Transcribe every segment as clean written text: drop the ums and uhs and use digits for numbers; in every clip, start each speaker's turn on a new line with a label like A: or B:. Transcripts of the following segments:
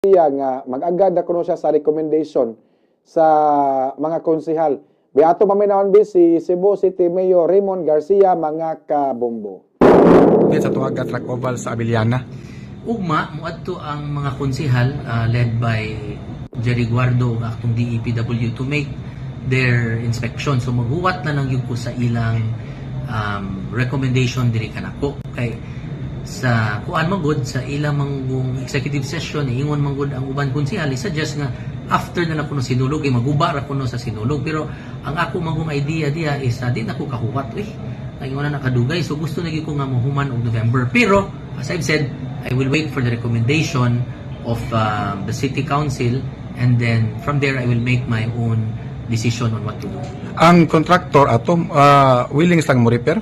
A: Nga mag-agad na kuno siya sa recommendation sa mga konsehal. Biato maminawon bi si Cebu City Mayor Raymond Garcia, mga kabombo.
B: Sa tuwag track oval sa Abellana.
C: Ugma moadto ang mga konsehal led by Jerry Guardo ug atong DEPW to make their inspection. So maghuwat na lang gyud ko sa ilang recommendation diri kanako kay sa kuan man gud, sa ilang manggong executive session, ingon man gud ang uban konsehal, suggest nga after na lang kuno Sinulog, eh, maguba ra kuno sa Sinulog. Pero ang ako manggong idea diya is di na ko kahuwat eh, ang ingon na nakadugay, so gusto na gyud ko nga mohuman og November. Pero as I've said, I will wait for the recommendation of the city council and then from there I will make my own decision on what to do.
B: Ang contractor ato willing lang mo repair?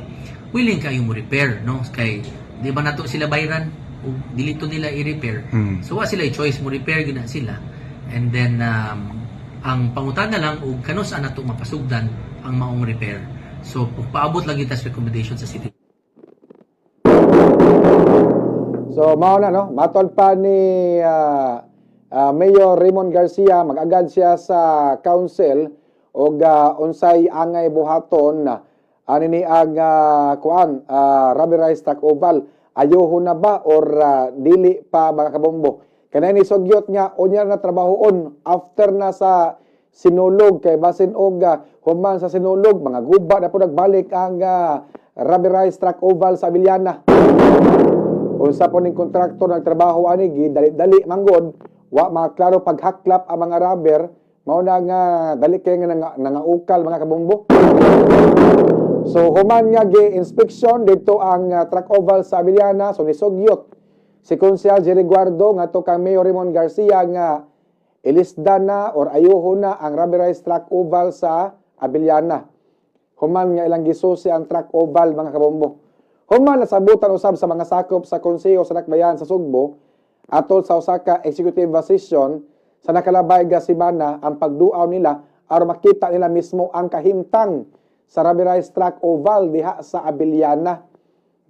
C: Willing kayo mo repair, no, kay di ba nato sila bayran ug dili to nila i-repair? So wa sila choice, mo repair gyud na sila. And then ang pangutana lang og kanus-a nato mapasugdan ang maong repair. So paabot lang gyud tas recommendation sa city.
A: So mao na, no, matol pa ni Mayor Raymond Garcia, mag-agad siya sa council og unsay angay buhaton na ani ni ang kuan rubberized track oval, ayoho na ba or dili pa, mga kabombo. Kanay ni sugyot nga unya na trabahoon after na sa Sinulog kay basin og human sa Sinulog, mga guba na po nagbalik ang rubberized track oval sa Abellana. Unsa po ning kontraktor nagtrabaho ani, gidali-dali manggod, wa maklaro paghaklap ang mga rubber, mao na nga dali kay nga nangaukal, mga kabombo. So human nga gi-inspection dito ang track oval sa Abellana, so nisugyot si Konsehal Jerry Guardo ngadto kang Mayor Raymond Garcia nga ilisda na or ayuho na ang rubberized track oval sa Abellana. Human nga ilang gisusi ang track oval, mga kabombo. Human nasabutan usab sa mga sakop sa Konseho sa Dakbayan sa Sugbo atol sa usa ka executive session sa nakalabay nga semana ang pagduaw nila aron makita nila mismo ang kahimtang sa rubberized track oval diha sa Abellana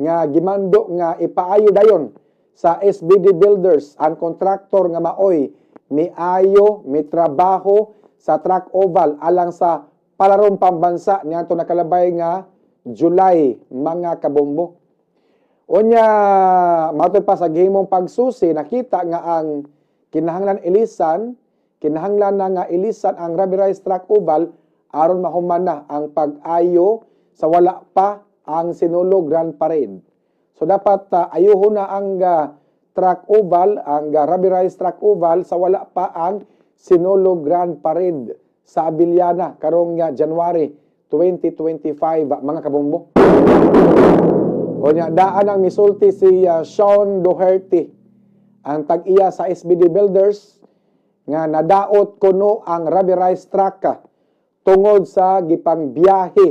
A: nga gimando nga ipaayo dayon sa SBD Builders, ang kontraktor nga maoy miayo mitrabaho sa track oval alang sa Palarong Pambansa niadto nakalabay nga July, mga kabombo. Unya matod pa sa gihimong pagsusi, nakita nga ang kinahanglan ilisan, kinahanglan na nga ilisan ang rubberized track oval aron mahuman na ang pag-ayo sa wala pa ang Sinulog Grand Parade. So dapat ayuho na ang track oval, ang rubberized track oval sa wala pa ang Sinulog Grand Parade sa Abellana karong January 2025, mga kabombo. Unya daan ang misulti si Sean Doherty, ang tag-iya sa SBD Builders, nga nadaot kuno ang rubberized track tungod sa gipangbiyahe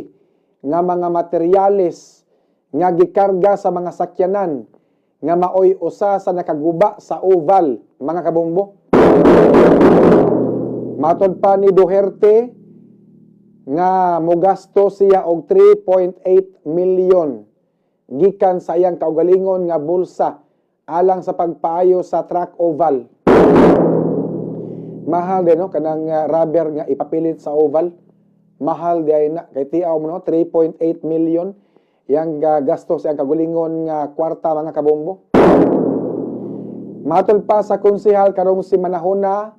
A: nga mga materyales nga gikarga sa mga sakyanan nga maoy usa sa nakaguba sa oval, mga kabombo. Matod pa ni Doherty nga mogasto siya og 3.8 million gikan sa iyang kaugalingon nga bulsa alang sa pagpaayo sa track oval. Mahal din, no, kanang rubber nga ipapilit sa oval. Mahal di ay na kay tiaw mo, no, 3.8 million yang gasto sa iyang kaugalingon nga kwarta, mga kabombo. Matol pa sa konsehal, karong si manahona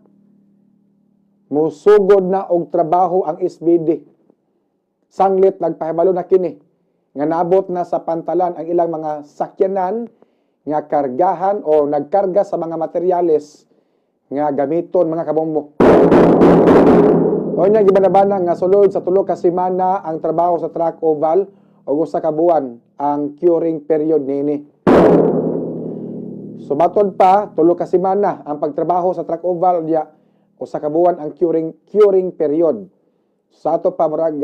A: musugod na og trabaho ang SBD. Sanglit nagpahibalo na kini nga naabot na sa pantalan ang ilang mga sakyanan nga kargahan o nagkarga sa mga materyales nga gamiton, mga kabombo. O nya gibanabana nga sulod sa 3 ka semana ang trabaho sa track oval o 1 ka buwan ang curing period nini. So matod pa, 3 ka semana ang pagtrabaho sa track oval diya, 1 ka buwan ang curing period. Sa ato pa murag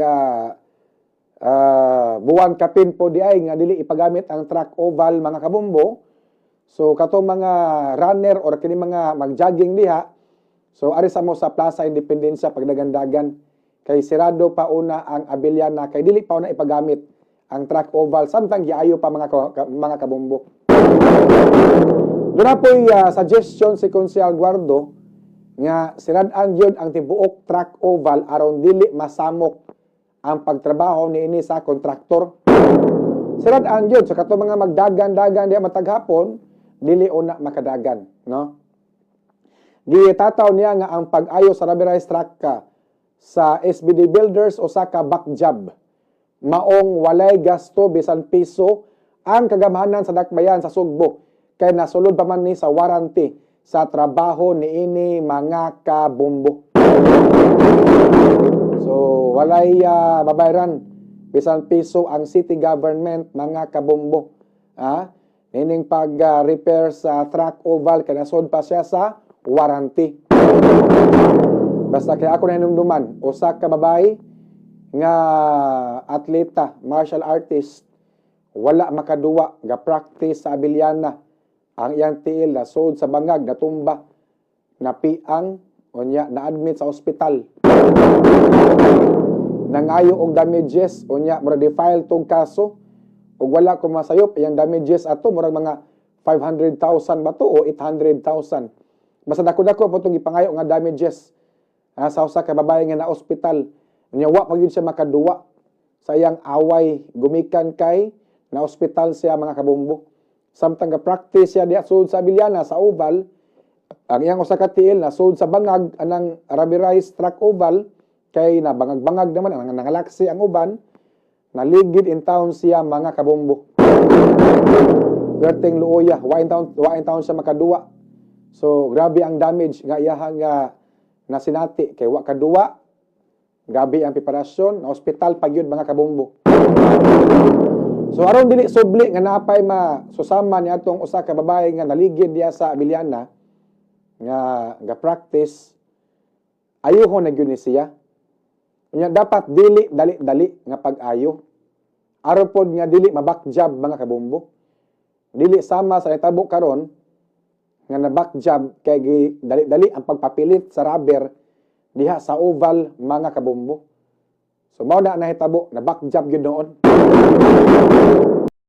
A: buwan kapin po di ay nga dili ipagamit ang track oval, mga kabombo. So katong mga runner or kini mga magjogging diha, so ari sa mo sa Plaza Independencia pagdagandagan kay sirado pa una ang Abellana kay dili pa una ipagamit ang track oval samtang giayo pa, mga kabombo. Doon na po'y suggestion si Konsehal Guardo nga sirad-an gyud ang tibuok track oval aron dili masamok ang pagtrabaho niini sa kontraktor. Sirad-an gyud sa kato mga magdagan-dagan diha matag hapon, dili una makadagan, no? Gitataw niya nga ang pag-ayo sa rubberized track ka sa SBD Builders usa ka backjob. Maong walay gasto bisan piso ang kagamhanan sa dakbayan sa Sugbo kay nasulod pa man ni sa warranty sa trabaho niini, mga kabombo. So walay babayaran bisan piso ang city government, mga kabombo. Ah, nining pag-repair sa track oval kay nasod pa siya sa warranty. Basta kay ako nahinumduman, usa ka babae nga atleta, martial artist, wala makaduwa, ga-practice sa Abellana. Ang iyang tiil nasod sa bangag, natumba, napiang, unya na-admit sa ospital. Nangayo og damages, unya murag di-file tong kaso, ug wala ko masayop iyang damages ato, murag mga 500,000 ba to o 800,000. Basta dako-dako po itong gipangayo nga damages sa usa ka babae nga na ospital. Unya wa pa gyud siya makaduwa sa iyang away gumikan kay na ospital siya, mga kabombo. Samtang ga practice siya diha sud sa Abellana sa oval, ang iyang usa ka tiil nasud sa bangag anang rubberized track oval kay nabangag-bangag naman ang nangalaksi ang uban, naligid in town siya, mga kabombo. Perting luoya, wa in town siya makaduwa. So grabe ang damage nga iyahang nga nasinati kay wa kaduwa. Grabe ang preparasyon, na ospital pa gyud, mga kabombo. So aron dili subli nga napay ma susama ni atong usa ka babae nga naligid diya sa Abellana nga ga practice, ayuhon na gyud ni siya. Unya dapat dili dali-dali nga pag-ayo. Aron pod nga dili mabackjob, mga kabombo. Dili sama sa nitabo karon nga na-backjob kay gi dali-dali ang pagpapilit sa rubber diha sa oval, mga kabombo. So mao na nahitabo, na backjob gyud noon.